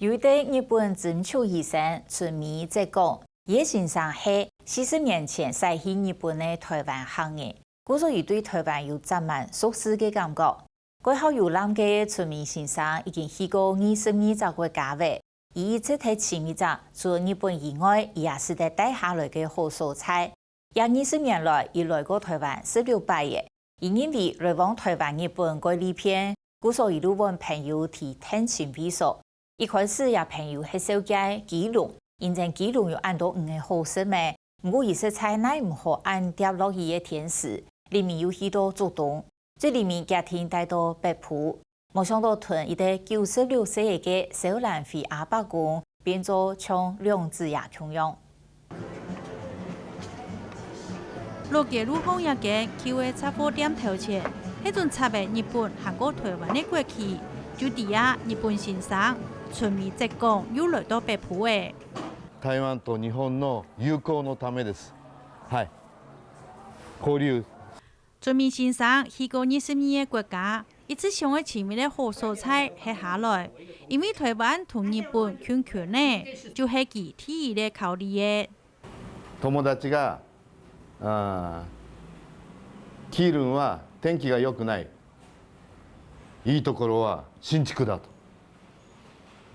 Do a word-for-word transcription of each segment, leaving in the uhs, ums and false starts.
有一個日本針灸醫生春美節講，佢个先生係四十年前徙去日本个臺灣客人，故所佢對臺灣有紮滿熟事个感覺。蓋好遊覽个春美先生已經去過二十二隻國家了，佢一直係尋一隻除日本以外，佢也使得帶下來个好所在。這二十年來，佢來過臺灣十六擺了。佢認為來往臺灣、日本蓋利便，故所一路分朋友提探尋位所。一開始，這朋友係紹介基隆，因為基隆有恁多魚仔好食咩，毋過佢實在耐毋好恁跌落去个天時，裡面有許多竹東。 最裡面決定戴到白布，無想到同一個九十六歲个蕭蘭輝阿伯公變做像兩子爺共樣。老街路項這間舊个雜貨店頭前，係準插个日本還過臺灣个國旗，就知啊日本先生春美節講又來到白布了。台灣と日本の友好のためです。はい。交流。 春美先生去過二十二個國家，一直想愛尋一個好所在歇下來，因為臺灣同日本近近仔，就係佢第一個考慮个。友達が、あー、キールンは天気が良くない。いいところは新築だと。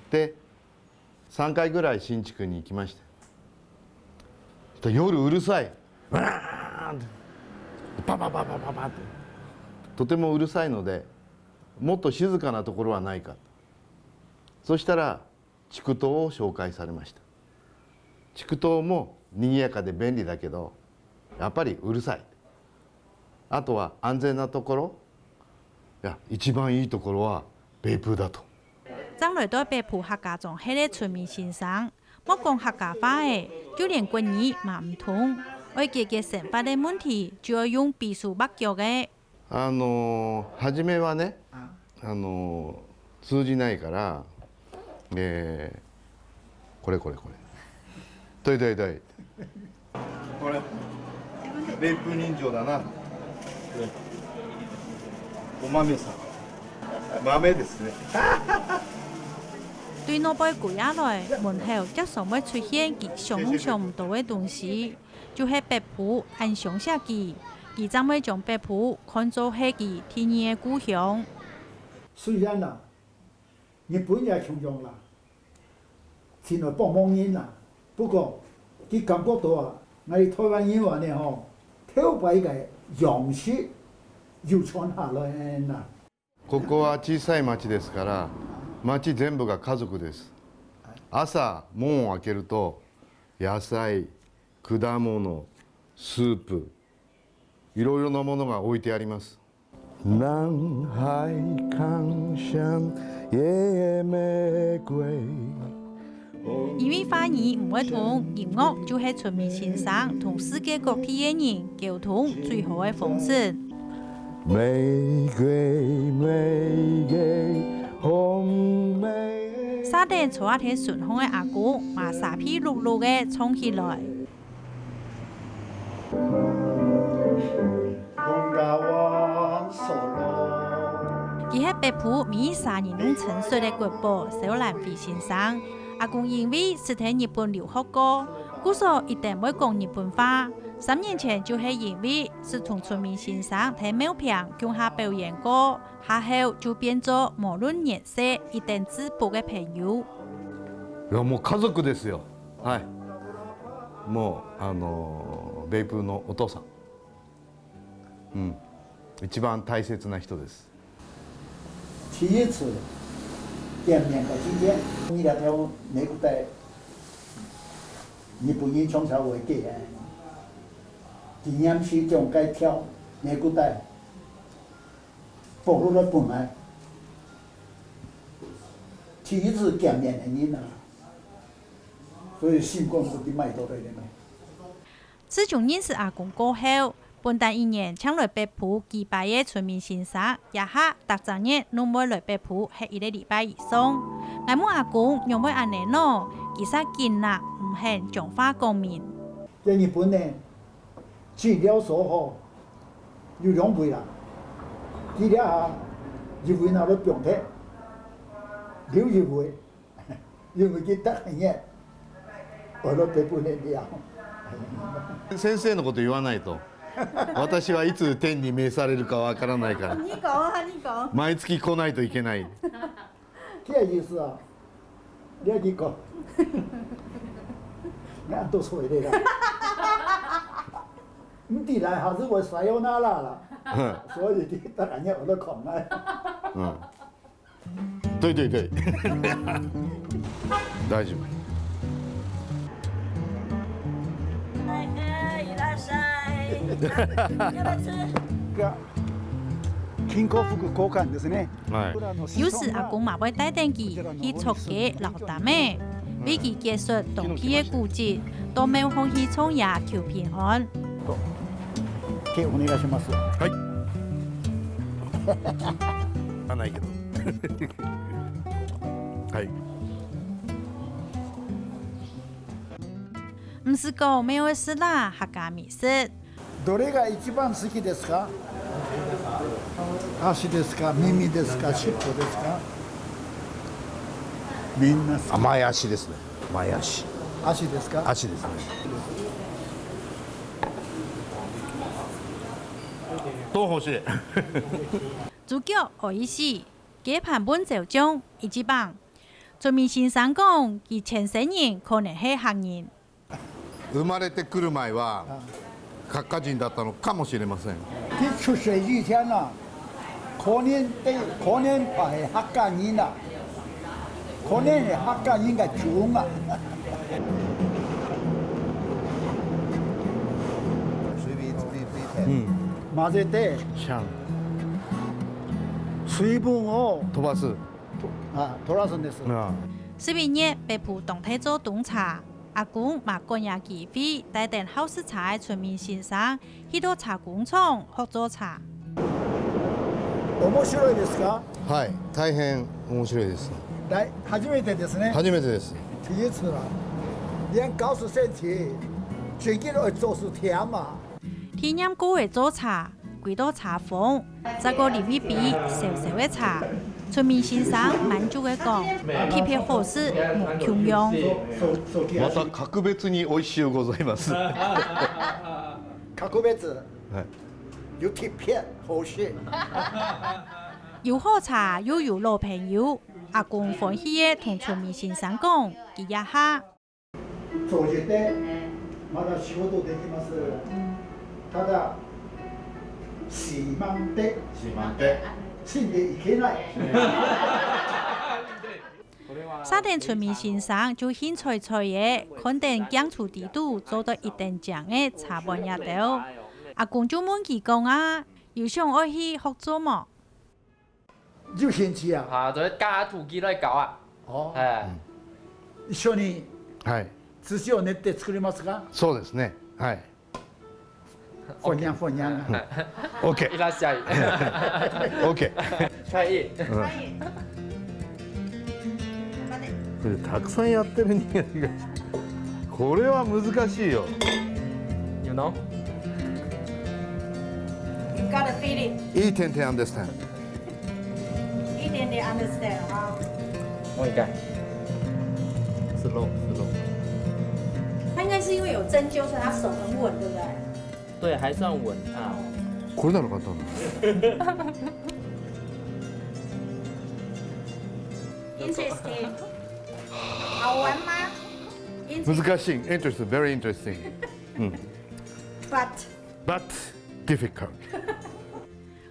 で、 さんかいぐらい新築に行きました。そしたら夜うるさい。バーンって。パパパパパパって。とてもうるさいので、もっと静かなところはないか。そしたら、竹東を紹介されました。竹東も賑やかで便利だけど、やっぱりうるさい。あとは安全なところ。いや、一番いいところは別府だと。 正來到白布客家庄歇个春美先生，莫講客家話仔，就連國語嘛毋通，愛解決生活个問題，就愛用比手畫腳个。あのー、初めはね、あのー、通じないから、えー、これこれこれ。对对对。 これ、別府人情だな。お豆さん。豆ですね。對外背歸下來，門口輒常會出現佢想攏想毋到个東西，就係白布恁相惜佢。佢正會將白布看做係佢第二个故鄉。雖然啊， 日本也共樣啦，盡愛幫忙人啦。不過，佢感覺到啊，𠊎台灣人話呢吼，頭擺个樣式又傳下來啦。ここは小さい町ですから、町全部が家族です。朝、門を開けると、野菜、果物、スープ、いろいろなものが置いてあります。 南海康香野玫瑰。因為華語毋會通，音樂就係春美先生同世界各地个人溝通最好个方式。玫瑰，玫瑰，紅玫瑰。沙頂坐啊在船項个阿公，嘛沙鼻碌碌个唱起來。 佢係北埔美沙人弄陳述个國寶蕭蘭輝先生。阿公因為識在日本留學過，故所一定會講日本話。三年前就係因為識同春明先生在廟坪共下表演過，下後就變做無論年歲一等至薄个朋友。いや、もう家族ですよ。はい。もう、あの、別府のお父さん。 うん。一番大切な人です。第一次見面个時間，你那條內褲帶，日本人從小會給，紀念時將該條內褲帶，剝落來本來，第一次見面个人啊，所以心肝不知買到在哪。 自從認識阿公過後，本旦一年淨來北埔幾擺个春明先生，這下逐隻月攏會來北埔歇一個禮拜以上。𠊎問阿公仰會恁仔呢？佢煞緊搦毋肯將話講明。在日本呢，治療所吼，有兩位啦。佢這下一位拿來放忒，留一位。因為佢逐個月，我都別分人了。先生のこと言わないと。私はいつ天に召されるかわからないから。你講啊，你講。毎月来ないといけない。這个意思啊，你愛去講。你按都錯的啦。你得來還是我さよなら啦。所以你當然要我都講啊。嗯。 对对对。大丈夫。哎，哎，いらっしゃい。要不要吃？金幸福交換ですね。有時阿公嘛會帶等佢去撮雞摎擔仔，為佢結束冬季个補給，到廟方去唱夜求平安。手お願いします。はい。あ、ないけど。はい。毋使講，廟个食啦，客家美食。どれが一番好きですか？足ですか？耳ですか？尻尾ですか？みんな好き。甘い足ですね。甘い足。足ですか？足ですね。都好吃。猪腳おいしい，雞盤分朝醬，一級棒。春明先生講，佢前生人可能係客人。生まれてくる前は客家人だったのかもしれません。你出世以前啊，可能對，可能係客家人啊，可能係客家人个種啊。嗯，混ぜて香，水分を飛ばす。あ取らすんです。啊，十一月北埔當地做冬茶，阿公嘛趕這機會，帶等好食茶个春明先生，去到茶工廠學做茶。面白いですか？はい、大変面白いです。来，初めてですね。初めてです。第一次了。連高斯先生，真正愛做事甜嘛。體驗過个做茶，歸到茶房，再過啉一杯燒燒个茶。春明先生滿足个講，特別好食，無共樣。また格別に美味しいございます。格別はい。有特別好食。有好茶又有老朋友，阿公歡喜个同春明先生講，佢這下そして、まだ仕事できます。ただ、閉まって、閉まって、死んでいけない。沙田春明先生就興采采个，看等鏡櫥底肚做到一等靚个茶盤這兜。阿公就問佢講啊，有想愛去學做無？有興趣啊？啊，就係加土機來搞啊。哦。哎，一緒にはい。寿司を練って作りますか？そうですね。はい。分享分享。OK。いらっしゃい。OK。可以。うん。これたくさんやってる人間が。これは難しいよ。 You know？ You got a feeling. いい点点 understand。一点点 understand 哈。もう一回。Slow slow。他应该是因为有针灸，所以他手很稳，对不对？对，还算稳啊。これなのかと思う。 Interesting。好玩吗？Interesting。難しい。Interesting。Very interesting。うん。 But But difficult。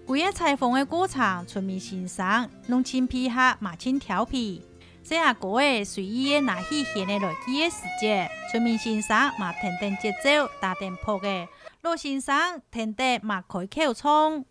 規个採訪个過程，春明先生攏盡配合嘛盡調皮。細阿哥仔隨意个拿起弦仔來鋸个時節，春明先生嘛跈等節奏打等拍仔，老先生跈等嘛開口唱。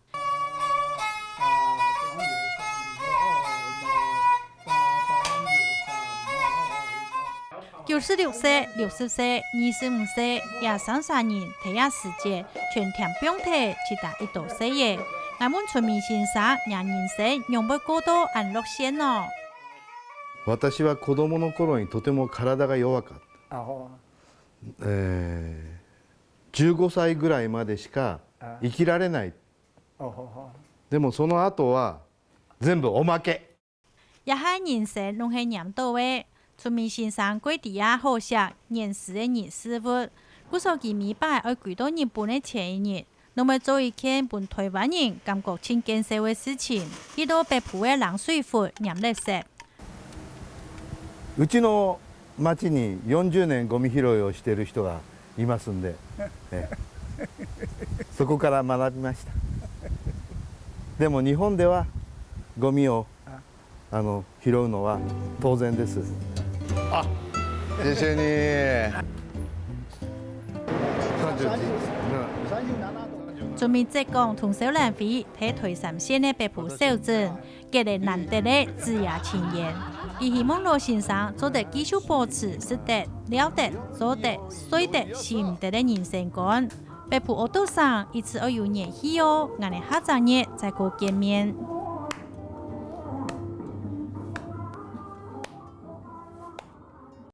九十六歲、六十歲、二十五歲，這三儕人在這時節全添放忒，食忒一兜歲仔。𠊎問春明先生，若人生仰會過到恁樂線呢？私は子供の頃にとても体が弱かった。あ、ほう。えー、じゅうごさいぐらいまでしか生きられない。あ、ほうほう。でもその後は全部おまけ。 這下人生攏係拈著个，春明先生過知啊好惜原始个人事物，故所佢每擺愛歸到日本个前一日，攏會做一件分臺灣人感覺盡見笑个事情，去到北埔个冷水窟拈垃圾。うちの町によんじゅうねんゴミ拾いをしている人がいますんで、ええそこから学びました。でも日本ではゴミをあの拾うのは当然です。谢谢你。春明姐講，同小蘭輝在臺三線个北埔小鎮，結了難得个職業情緣。佢希望老先生做得繼續保持食得、尞得、做得、睡得、死毋得个人生觀。北埔阿斗桑一直愛有人去哦，𠊎等下隻月再過見面。